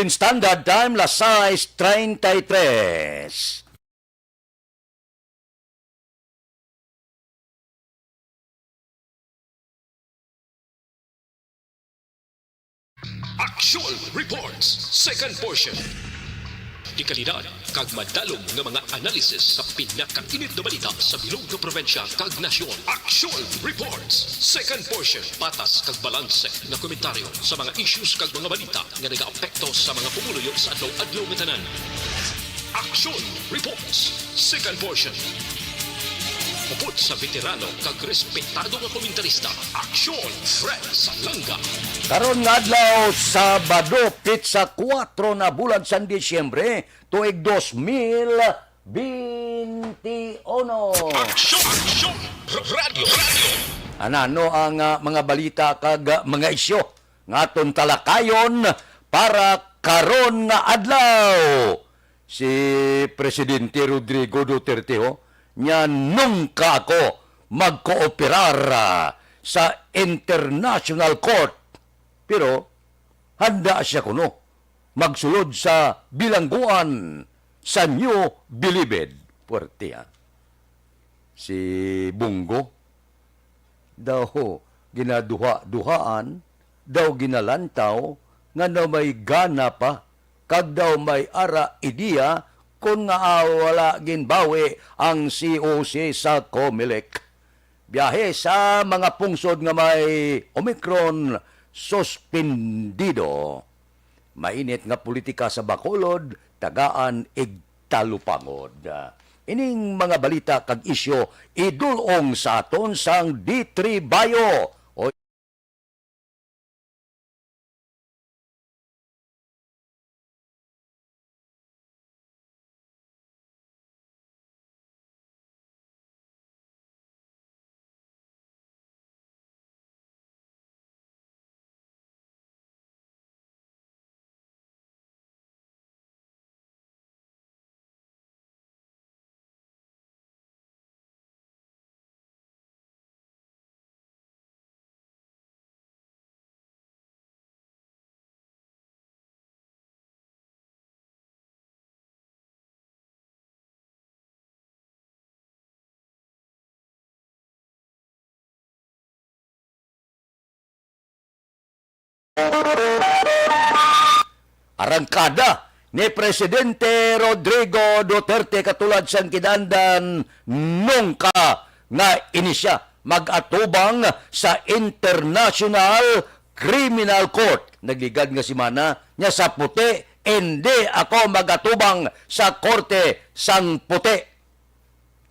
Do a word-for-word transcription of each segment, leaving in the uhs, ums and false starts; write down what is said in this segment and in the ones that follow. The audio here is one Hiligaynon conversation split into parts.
Standard Time, las sais treinta y tres. Action Reports, second portion. Dekalidad kag madalom nga mga analisis sa pinakainit nga balita sa bilog nga probinsya kag nasyon. Action Reports, second portion. Patas kag balanse nga komentaryo sa mga issues kag mga balita nga nagaapekto sa mga pumuluyo sa adlaw-adlaw nga tanan. Action Reports, second portion. Upod sa veterano kag respetado nga komentarista, Action Fred Salanga. Karon nga adlaw, Sabado, pitsa kuwatro na bulan sang Disyembre, tuig dos mil benti uno. Action! Action! R-, radyo! Radyo! Anano ang, ah, mga balita kag, ah, mga isyu nga aton talakayon para karon nga adlaw? Si Presidente Rodrigo Duterte, ho, niya, "Nungka ako magkooperar, ah, sa International Court." Pero handa siya kuno magsulod sa bilangguan sa New Bilibid. Puwerte, ha? Si Bong Go daw ginaduha-duhaan, daw ginalantaw nga na may gana pa, kag daw may ara ideya kon nga, ah, wala ginbawi ang C O C sa Comelec. Biyahe sa mga pungsod nga may Omicron, suspendido. Mainit nga politika sa Bacolod, tagaan igtalupangod. Ining mga balita kag isyu idul-ong sa aton sang D three Bio. O Arangkada ni Presidente Rodrigo Duterte katulad sang kinahanglan nungka nga ini siya mag-atubang sa International Criminal Court. Nagligad nga semana niya sa puti, "Indi ako mag-atubang sa Korte sang Puti."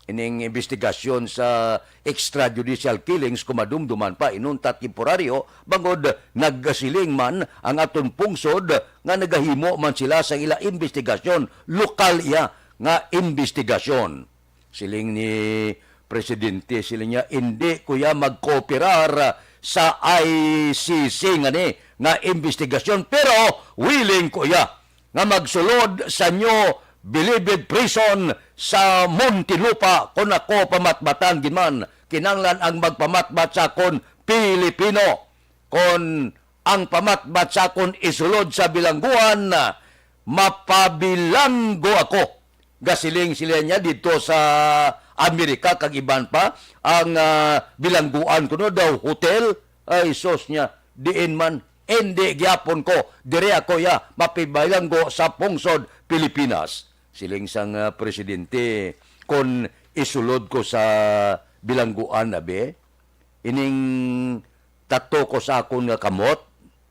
Ining imbestigasyon sa extrajudicial killings kumadumduman pa inunta temporaryo, bangod nagasiling man ang aton pungsod nga nagahimo man sila sa ila imbestigasyon, lokal iya nga imbestigasyon. Siling ni Presidente, siling niya, "Indi ko iya magkooperar sa I C C ngani nga imbestigasyon, pero willing ko iya nga magsulod sa New Bilibid Prison sa Muntinlupa kon ako pamatbatan gid man. Kinahanglan ang magpamatbat sa akon Pilipino. Kon ang pamatbat sa akon isulod sa bilangguan, mapabilanggo ako." Gasiling sila niya didto sa Amerika kag iban pa, ang, ah, bilangguan kuno daw hotel. Ay, sus niya, diin man, indi gyapon ko, diri ako ya, mapibilanggo sa pungsod Pilipinas. Siling sang, ah, presidente, "Kon isulod ko sa bilangguan, abi, ining tato ko sa akon nga kamot,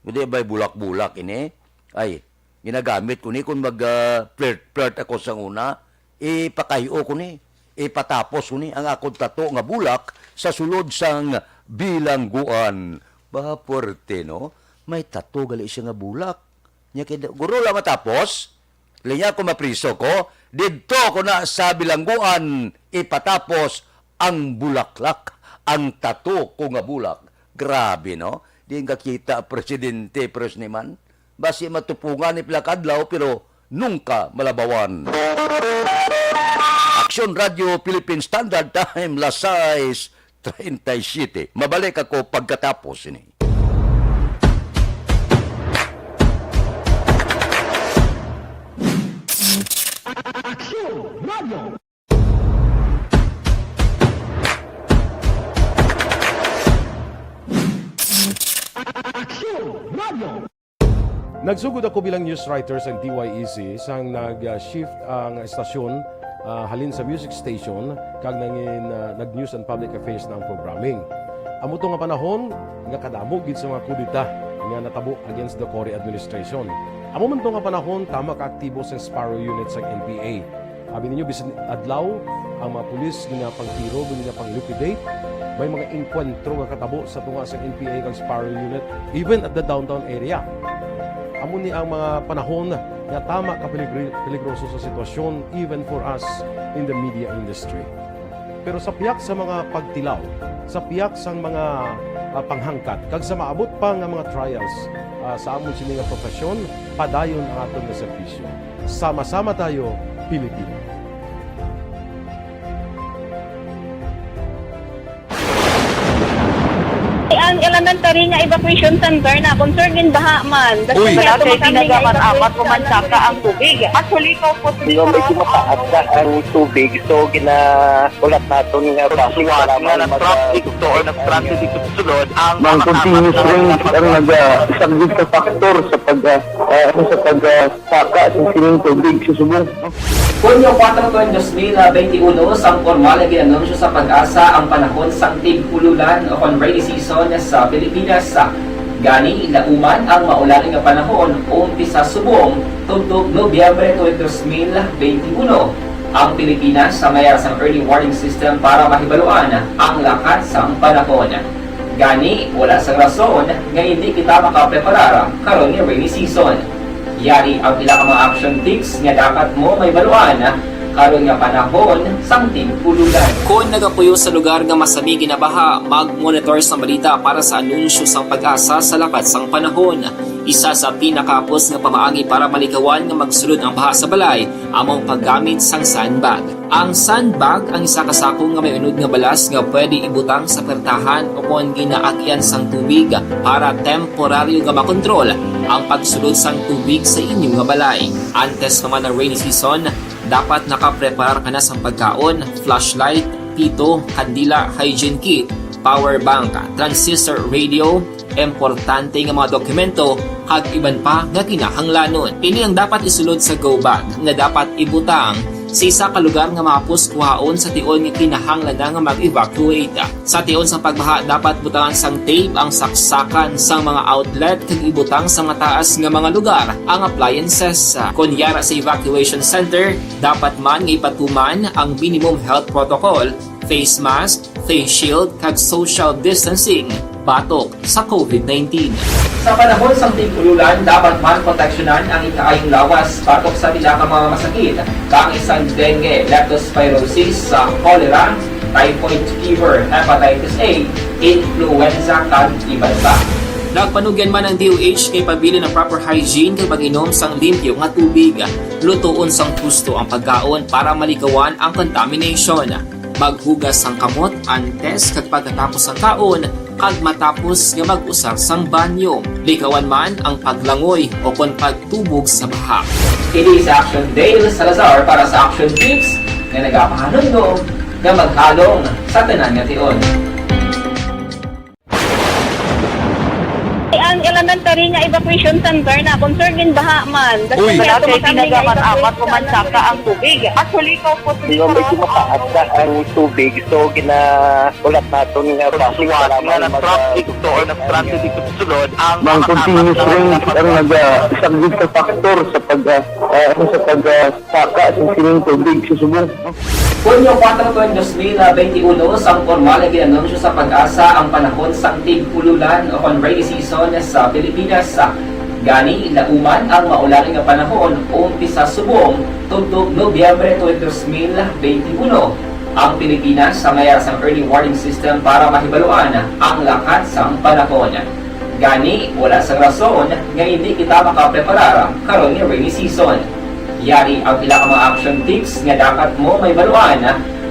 kundi ba'y bulak-bulak ini? Ay, ginagamit ko ni kon mag, ah, flirt-flirt ako sang una, ipakayo ko ni, ipatapos ko ni ang akon tato nga bulak sa sulod sang bilangguan." Ba, puwerte, no? May tato gali siya nga bulak. Nya kay, "Guro, la matapos? Linya ko mapriso ko, didto ko na sa bilangguan ipatapos ang bulaklak, ang tato ko nga bulak." Grabe, no? Di nga kita, presidente, pero sini man. Basi matupungan ni pila ka adlaw, pero nungka malabawan. Aksyon Radyo Philippine Standard Time, las sais treinta y siete. Mabalik ako pagkatapos ini. Aksyon Radio! Aksyon Radio! Nagsugod ako bilang news writer sa D Y E C sang nag-shift ang estasyon, ah, halin sa music station kag nangin, ah, nag-news and public affairs na ang programming. Amo to nga panahon nga kadamo gid sa mga kudeta nga natabo against the Cory administration. Amo man to nga panahon, tama ka aktibo sang Sparrow Unit sang N P A. Abi ninyo, bisan adlaw, ang mga pulis ginapangtiro, ginapang-liquidate. May mga engkwentro nga katabo sa tunga sang N P A kag Sparrow Unit, even at the downtown area. Amo ni ang mga panahon nga tama ka peligri-, peligroso sa sitwasyon, even for us in the media industry. Pero sa pihak sa mga pagtilaw, sa pihak sang mga, ah, panghangkat, kag sa maabot pa nga mga trials, ah, sa amon sini nga profesyon, padayon ang aton nga serbisyo. Sama-sama tayo, Pilipino. Ang elementary nga evacuation center na concern gin baha man. Uy. Wala kay tinaga man apat o mansaka ang tubig. Actually, ko po. Medyo mataas na ang tubig, so gina-, ulat naton nga nga na-trap dito or na-stranded dito sa sulod ang mga continuous rains ang naga-, isa gid ka factor sa pag, ah, ah, sa pag, ah, saka sa sining tubig sa subong. Hunyo kuwatro, tuig dos mil benti uno, sang pormal nga gin-anunsyo sa PAGASA ang panahon sang tig-ululan o kon rainy season sa Pilipinas. Gani, lauman ang maulan nga panahon umpisa subong tubtob Nobyembre tuig dos mil benti uno. Ang Pilipinas sa mayara sang early warning system para mahibaluan ang lakat sang panahon. Gani, wala sang rason nga indi kita makapreparar karon nga rainy season. Yari ang pila ka mga action tips nga dapat mo mahibaluan karon nga panahon sang tig-ululan. Kon nagapuyo sa lugar nga masami ginabaha, mag-monitor sang balita para sa anunsyo sang PAGASA sa lakat sang panahon. Isa sa pinakahapos nga pamaagi para malikawan nga magsulod ang baha sa balay amo ang paggamit sang sandbag. Ang sandbag ang isa ka sako nga may unod nga balas nga pwede ibutang sa pertahan o kon ginaagyan sang tubig para temporaryo nga makontrol ang pagsulod sang tubig sa inyo nga balay. Antes pa man ang rainy season, dapat nakapreparar ka na sang pagkaon, flashlight, pito, kandila, hygiene kit, power bank, transistor radio, importante nga mga dokumento, kag iban pa nga kinahanglanon. Ini ang dapat isulod sa go bag nga dapat ibutang sa isa ka lugar nga mahapos kuhaon sa tion nga kinahanglan na nga mag-evacuate. Sa tion sang pagbaha, dapat butangan sang tape ang saksakan sang mga outlet kag ibutang sa mataas nga mga lugar ang appliances. Kon yara sa evacuation center, dapat man nga ipatuman ang minimum health protocol, face mask, face shield, kag social distancing batok sa COVID nineteen. Sa panahon sang tig-ululan, dapat man proteksyonan ang ikaayong lawas batok sa pila ka mga masakit, kaangay sang dengue, leptospirosis, sa cholera, typhoid fever, hepatitis A, influenza, kag iban pa. Nagpanugyan man ang D O H nga ipabilin ang proper hygiene kag pag-inom sang limpyo nga tubig. Lutoon sang husto ang pagkaon para malikawan ang contamination. Maghugas sang kamot antes kag pagkatapos sang kaon, kag matapos nga mag-usar sang banyo. Likawan man ang paglangoy o kon pagtubog sa baha. Kini si Action Dale Salazar para sa Action Tips nga nagapahanumdom nga maghalong sa tanan nga tion. Ang elementary nga evacuation center na concern gin baha man. Uy. Wala kay tinaga man apat o mansaka ang tubig. Actually, ko po. Di ba, medyo mataas na ang tubig, so gina-, ulat naton nga na-trap dito or na-stranded dito sa sulod ang mga continuous rains ang naga-, isa gid ka factor sa pag, ah, ah, sa pag, ah, saka sa sining tubig sa subong. Hunyo kuwatro, tuig dos mil benti uno, sang pormal nga gin-anunsyo sa PAGASA ang panahon sang tig-ululan o kon rainy season sa Pilipinas. Gani, lauman ang maulan nga panahon umpisa subong tubtob Nobyembre tuig dos mil benti uno. Ang Pilipinas sa mayara sang early warning system para mahibaluan ang lakat sang panahon. Gani, wala sang rason nga indi kita makapreparar karon nga rainy season. Yari ang pila ka mga action tips nga dapat mo mahibaluan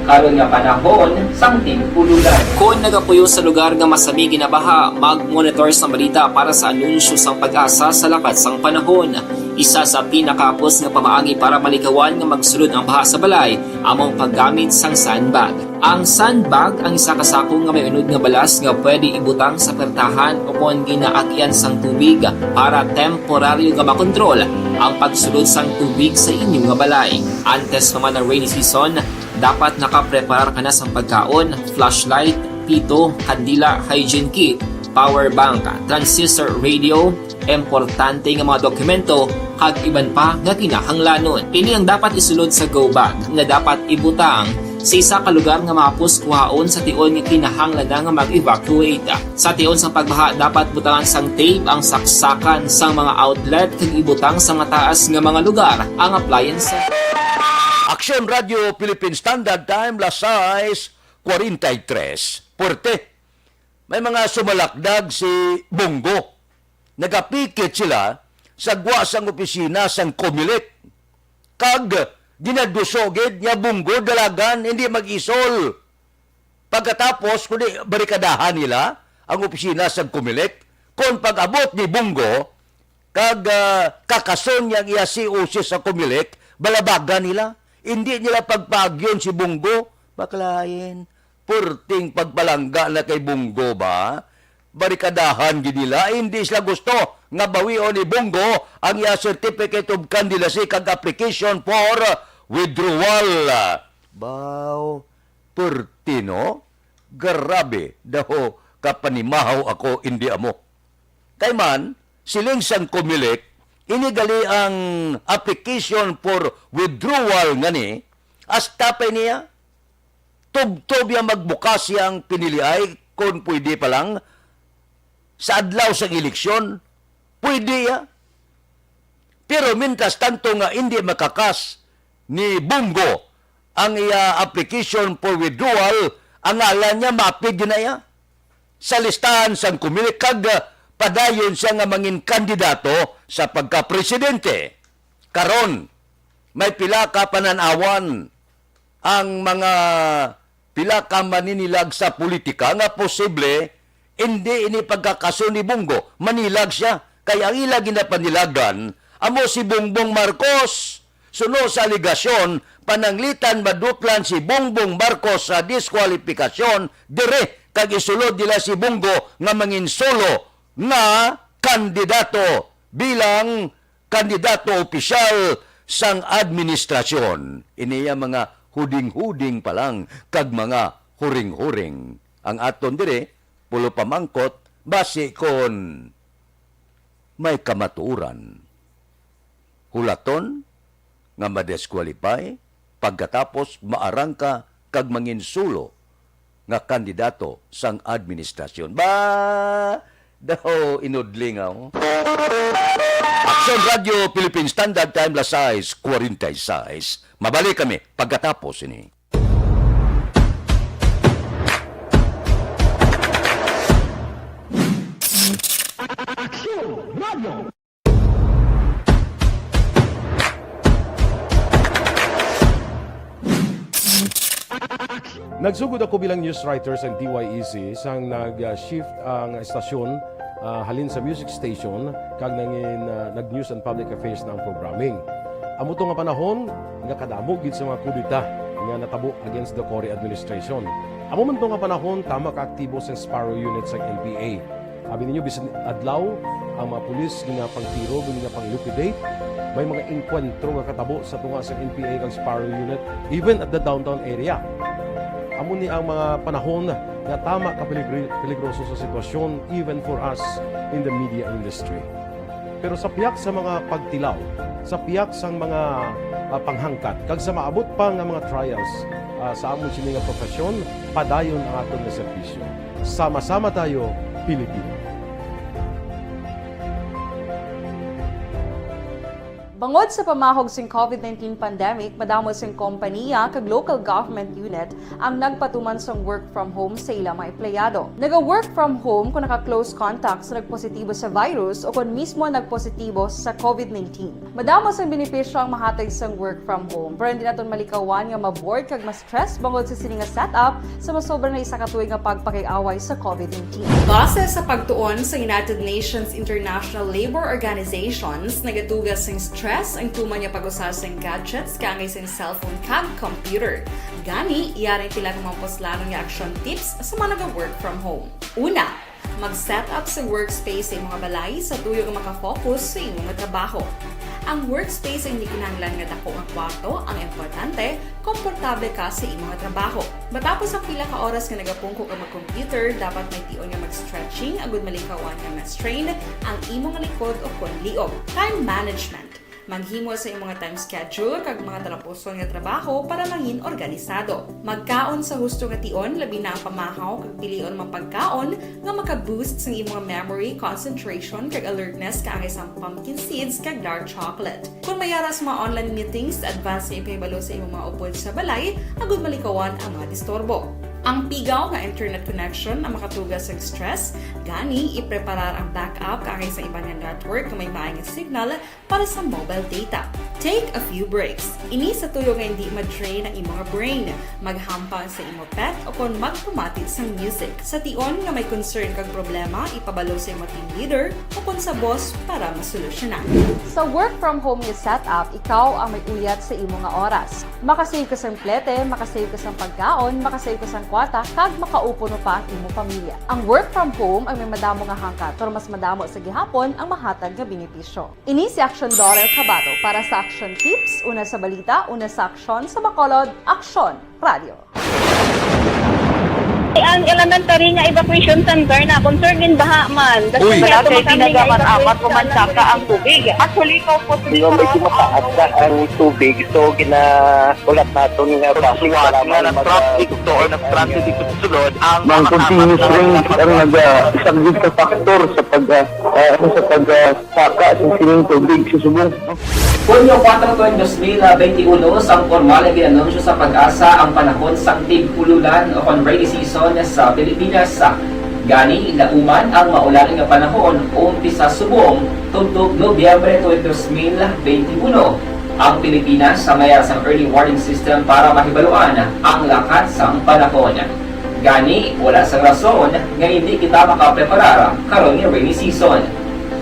karon nga panahon sang tig-ululan. Kon nagapuyo sa lugar nga masami ginabaha, mag-monitor sang balita para sa anunsyo sang PAGASA sa lakat sang panahon. Isa sa pinakahapos nga pamaagi para malikawan nga magsulod ang baha sa balay amo ang paggamit sang sandbag. Ang sandbag ang isa ka sako nga may unod nga balas nga pwede ibutang sa pertahan ukon ginaagian sang tubig para temporaryo nga makontrol ang pagsulod sang tubig sa inyo nga balay. Antes pa man ang rainy season, dapat nakapreparar ka na sang pagkaon, flashlight, pito, kandila, hygiene kit, power bank, transistor radio, importante nga mga dokumento, kag iban pa nga kinahanglanon. Ini ang dapat isulod sa go bag nga dapat ibutang sa isa ka lugar nga mahapos kuhaon sa tion nga kinahanglan na nga mag-evacuate. Sa tion sang pagbaha, dapat butangan sang tape ang saksakan sang mga outlet kag ibutang sa mataas nga mga lugar ang appliances. Aksyon Radio Philippine Standard Time, las sais cuarenta y tres. Puwerte. May mga sumalakdag si Bunggo. Nagapikit sila sa gwa sang opisina sang Comelec. Kag ginaduso gid nga Bunggo, dalagan, hindi mag-isol. Pagkatapos, kundi barikadahan nila ang opisina sang Comelec, kon pag-abot ni Bunggo, kag, ah, kakason niya ang iya C O C sa Comelec, balabagan nila. Hindi nila pagpaagyon si Bunggo. Baklain, purting pagpalangga na kay Bunggo ba? Barikadahan gid nila. Hindi sila gusto nga bawion ni Bunggo ang iya certificate of candidacy kag application for withdrawal. Baw, perti, no? Grabe daw kapanimahaw ako, indi amo. Kay man, siling sang Comelec, ini gali ang application for withdrawal nga ni, hasta pa niya, tubtob ya magbukas yang piniliay, kon pwede pa lang, sa adlaw sang eleksyon, pwede ya. Pero mientras tanto nga hindi makakas ni Bunggo ang iya application for withdrawal, ang ngalan niya maapid gid na iya sa listahan sang Comelec kag, ah, padayon siya nga mangin kandidato sa pagkapresidente. Karon, may pila ka panan-awan ang mga pila ka maninilag sa politika nga posible indi ini pagkakaso ni Bunggo, manilag sia. Kay ang ila ginapanilagan amo si Bongbong Marcos. Suno sa alegasyon, pananglitan madutlan si Bongbong Marcos sa diskwalipikasyon diri kag isulod nila si Bunggo nga mangin solo nga kandidato bilang kandidato opisyal sang administrasyon. Ini ya mga huding-huding pa lang kag mga huring-huring. Ang aton diri, pulo pamangkot, basi kon may kamatuoran. Hulaton nga ma-disqualify, pagkatapos maarangka kag manginsulo nga kandidato sang administrasyon. Ba! Daw inudling, oh. Aksyon Radio Philippine Standard Time, las sais cuarenta y seis. Mabalik kami pagkatapos ini. Aksyon Radio. Nagsugod ako bilang news writer sa D Y E C sang nag-shift ang estasyon, ah, halin sa music station kag nangin, ah, nag-news and public affairs na ang programming. Amo to nga panahon nga kadamo gid sa mga kudeta nga natabo against the Cory administration. Amo man to nga panahon, tama ka aktibo sa Sparrow Unit sa N P A. Abi ninyo, bisan adlaw, ang mga pulis ginapangtiro, ginapang-liquidate. May mga engkwentro nga katabo sa tunga sa N P A kag Sparrow Unit, even at the downtown area. Amo ni ang mga panahon nga tama ka peligri-, peligroso sa sitwasyon, even for us in the media industry. Pero sa pihak sa mga pagtilaw, sa pihak sang mga, ah, panghangkat, kag sa maabot pa nga mga trials, ah, sa amon sini nga profesyon, padayon ang aton nga serbisyo. Sama-sama tayo, Pilipino. Bangod sa pamahog sing COVID nineteen pandemic, madamo sing kompaniya kag local government unit ang nagpatuman sang work from home sa ila mga empleyado. Naga-work from home kon naka-close contact sa nagpositibo sa virus o kon mismo nagpositibo sa COVID nineteen. Madamo sang benepisyo ang mahatag sang work from home, pero hindi naton malikawan nga ma-bored kag ma-stress bangod sa sini nga setup sa masobra na isa ka tuig nga pagpakig-away sa COVID nineteen. Base sa pagtuon sa United Nations International Labour Organizations, nagatuga sing stress ang tuman nga pag-usa sing gadgets kaangay sing cellphone kag computer. Gani, yari ang pila ka mga puslanon nga action tips sa mga naga-work from home. Una, mag-set up sa workspace sa imong balay sa tuyo nga makafocus sa imong trabaho. Ang workspace ay hindi kinahanglan nga dako nga kwarto. Ang importante, komportable ka sa imong trabaho. Matapos ang pila ka oras nga nagapungko ka mag-computer, dapat may tion nga mag-stretching agud malikawan nga ma-strain ang imong likod o kon liog. Time management. Maghimo sa imong time schedule kag mga talapuson nga trabaho para mangin organisado. Magkaon sa husto nga tion, labi na ang pamahaw kag pilion mga pagkaon nga maka-boost sang imong memory, concentration, kag alertness kaangay sang pumpkin seeds kag dark chocolate. Kon may ara sa mga online meetings, advance nga ipahibalo sa imong mga upod sa balay agud malikawan ang mga disturbo. Ang pigaw nga internet connection ang makatuga sa stress, gani ipreparar ang backup kaangay sa iban nga network nga may maay nga signal para sa mobile data. Take a few breaks. Ini sa tuyo nga hindi ma-drain ang imong brain. Maghampang sa imo pet o kon magpamati sang music. Sa tion nga may concern kag problema, ipabalo sa imo team leader o kon sa boss para masolusyonan. Sa work from home nga setup, ikaw ang may uyat sa imo nga oras. Makasave ka sang plete, makasave ka sang pagkaon, makasave ka sang kwarta, kag makaupo pa ang imo pamilya. Ang work from home ang may madamo nga hangkat, pero mas madamo sa gihapon ang mahatag nga benepisyo. Ini si Action Daughter Kabato para sa Action Tips, una sa balita, una sa aksyon, sa Bacolod, Aksyon Radio. Ang elementary nga evacuation center na concern gin baha man. Uy. Wala kay tinaga man amat ko man saka ang tubig. Actually, ikaw po sa Medyo mataas na ang tubig, so gina-, ulat naton nga basi kailangan mag-, traffic to or nag-traffic dito sa sulod, ang mga continuous rain ang nag-, ah, isang sa factor sa pag, ah, ah, ano, sa pag, ah, saka sa sining tubig sa subong. Hunyo kuwatro tuig dos mil benti uno, sang pormal nga gin-anunsyo sa PAGASA ang panahon sang tig-ululan o kon rainy season sa Pilipinas. Gani, lauman ang maulan nga panahon umpisa subong tubtob Nobyembre tuig dos mil benti uno. Ang Pilipinas may ara sang early warning system para mahibaluan ang lakat sang panahon. Gani, wala sang rason nga hindi kita makapreparar karon nga rainy season.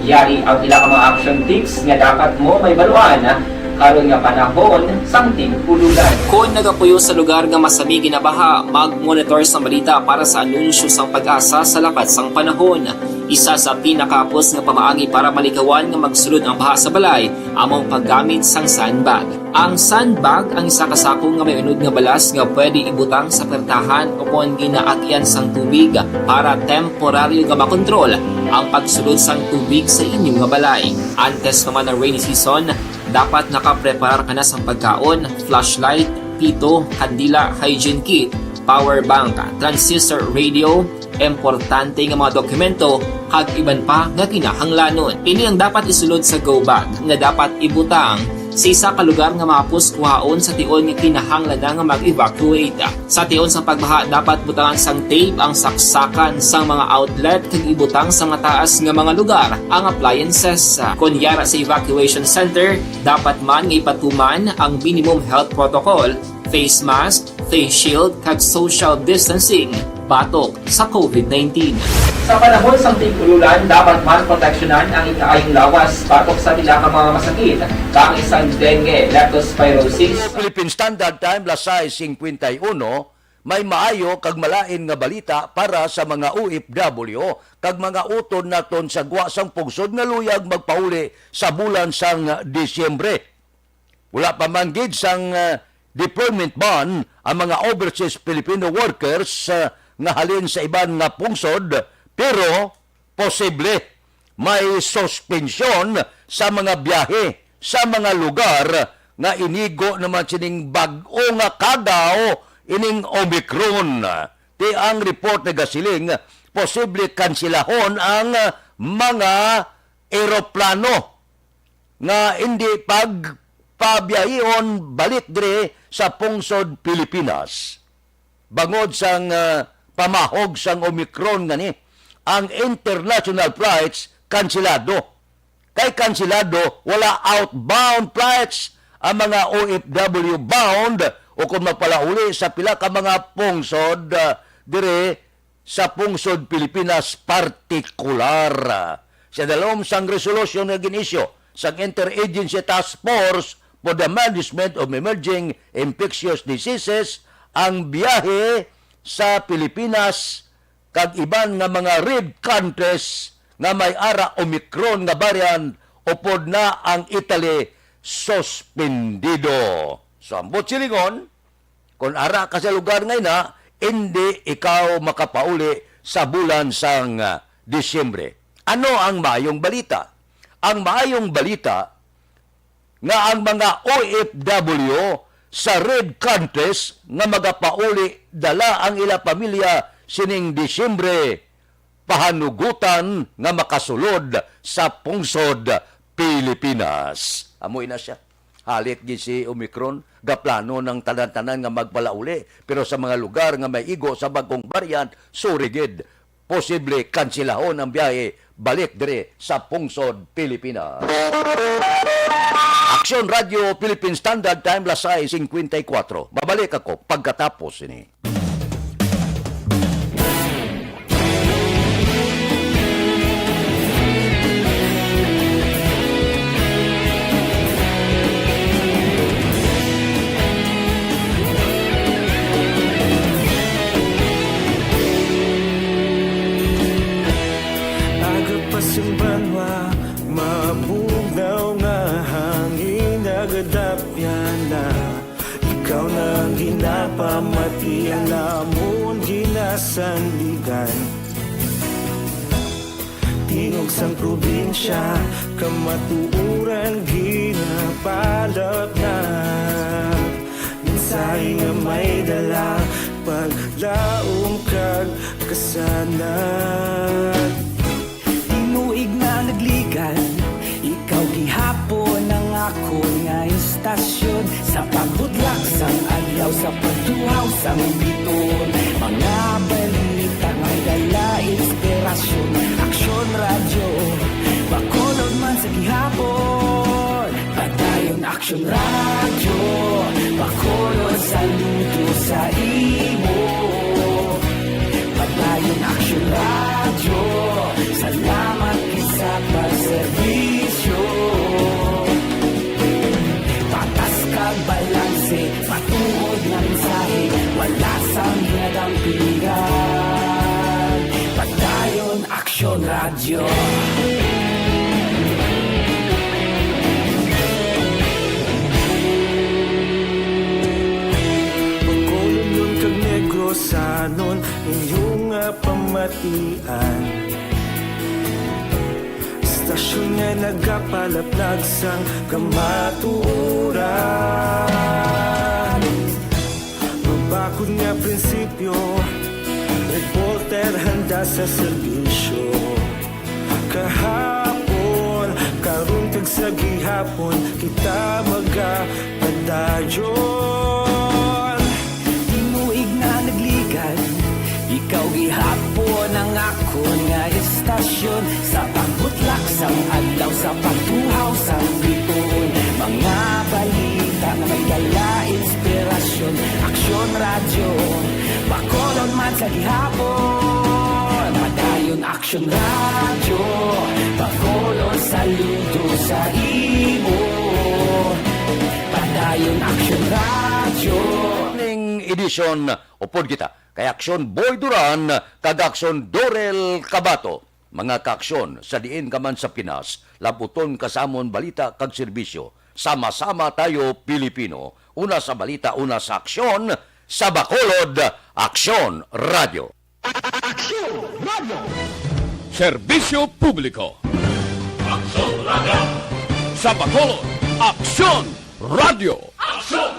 Yari ang pila ka mga action tips nga dapat mo mahibaluan karon nga panahon sang tig-ululan. Kon nagapuyo sa lugar nga masami ginabaha, mag-monitor sa balita para sa anunsyo sang PAGASA sa lakat sang panahon. Isa sa pinakahapos nga pamaagi para malikawan nga magsulod ang baha sa balay amo ang paggamit sang sandbag. Ang sandbag ang isa ka sako nga may unod nga balas nga pwede ibutang sa pertahan o kon ginaagyan sang tubig para temporaryo nga makontrol ang pagsulod sang tubig sa inyo nga balay. Antes pa man ang rainy season, dapat nakapreparar ka na sang pagkaon, flashlight, pito, kandila, hygiene kit, power bank, transistor radio, importante nga mga dokumento, kag iban pa nga kinahanglanon. Ini ang dapat isulod sa go bag nga dapat ibutang sa isa ka lugar nga mahapos kuhaon sa tion nga kinahanglan na nga mag-evacuate. Sa tion sa pagbaha, dapat butangan sang tape ang saksakan sang mga outlet kag ibutang sa mataas nga mga lugar ang appliances. Kon yara sa evacuation center, dapat man nga ipatuman ang minimum health protocol, face mask, face shield, kag social distancing batok sa COVID nineteen. Sa panahon sang tig-ululan, dapat man proteksyonan ang ikaayong lawas batok sa pila ka mga masakit, kaangay sang dengue, leptospirosis. Philippine Standard Time, las sais cincuenta y uno, may maayo kag malain nga balita para sa mga O F W kag mga utod naton sa gwa sang pungsod nga luyag magpauli sa bulan sang Disyembre. Wala pa man gid sang, ah, deployment ban ang mga overseas Filipino workers, ah, nga halin sa iban nga pungsod, pero posible may suspensyon sa mga biyahe sa mga lugar nga inigo naman sining bag-o nga kagaw ining Omicron. Ti ang report nagasiling, posible kansilahon ang, ah, mga eroplano. nga hindi pagpabiyahihon balik diri sa pungsod Pilipinas. Bangod sang, ah, pamahog sang Omicron ngani, ang international flights kansilado. Kay kansilado, wala outbound flights ang mga O F W bound o kung magpalauli sa pila ka mga pungsod, ah, diri sa pungsod Pilipinas partikular. Sa dalom sang resolusyon nga gin-isyu sang Interagency Task Force for the Management of Emerging Infectious Diseases, ang biyahe sa Pilipinas kag iban nga mga red countries nga may ara Omicron nga variant upod na ang Italy suspendido. So, ang buot silingon, kung ara ka sa lugar nga ina, indi ikaw makapauli sa bulan sang, ah, Disyembre. Ano ang maayong balita? Ang maayong balita nga ang mga O F W sa red countries nga magapauli dala ang ila pamilya sining Disyembre, pahanugutan nga makasulod sa pungsod Pilipinas. Amo ina siya. Halit gid si Omicron, gaplano ng tanan-tanan nga magpalauli, pero sa mga lugar nga may igo sa bagong variant, sorry gid, posible kansilahon ang biyahe balik diri sa pungsod Pilipinas. Aksyon Radio Philippine Standard Time, las sais cincuenta y cuatro. Mabalik ako pagkatapos ini. Aga pa sing banwa, mabugnaw nga hangin, nagadapyan na. Ikaw na ang ginapamati, ang amon ginasandigan. Tingog sang probinsya, kamatuoran ginapalapnap. Mensahe nga may dala, paglaom kag kasanag. Tinuig na nagligan, ikaw gihapon ang akon nga istasyon. Sa pagbudlak sang adlaw, sa pagtuhaw sang biton, mga balita may dala inspirasyon. Aksyon Radyo, Bacolod man sa gihapon. Padayon Aksyon Radyo, Bacolod, saludo sa imo. Padayon Aksyon Radyo, salamat gid sa pagserbisyo. Patas kag balanse, matuod nga mensahe, wala sang ginadampingan. Padayon Aksyon Radyo. Bacolodnon kag Negrosanon, inyo nga pamatian. Istasyon nga nagapalaplag sang kamatuoran. Mabakod nga prinsipyo, reporter handa sa serbisyo. Kahapon, karon kag sa gihapon, kita magapadayon. Tinuig na nagligan, ikaw gihapon ang akon nga istasyon. Sa pagbutlak sang adlaw, sa pagtuhaw sang bituon, mga balita nga may dala inspirasyon. Aksyon Radyo, Bacolod man sa gihapon. Padayon Aksyon Radyo, Bacolod, saludo sa imo. Padayon Aksyon Radyo. Ning edisyon, upod kita kay Aksyon Boy Duran kag Aksyon Dorel Cabato. Mga kaaksyon, sa diin ka man sa Pinas, labuton ka sa amon balita kag serbisyo. Sama-sama tayo, Pilipino. Una sa balita, una sa aksyon, sa Bacolod, Aksyon Radyo. Aksyon Radyo. Serbisyo publiko. Aksyon Radyo. Sa Bacolod, Aksyon Radyo. Aksyon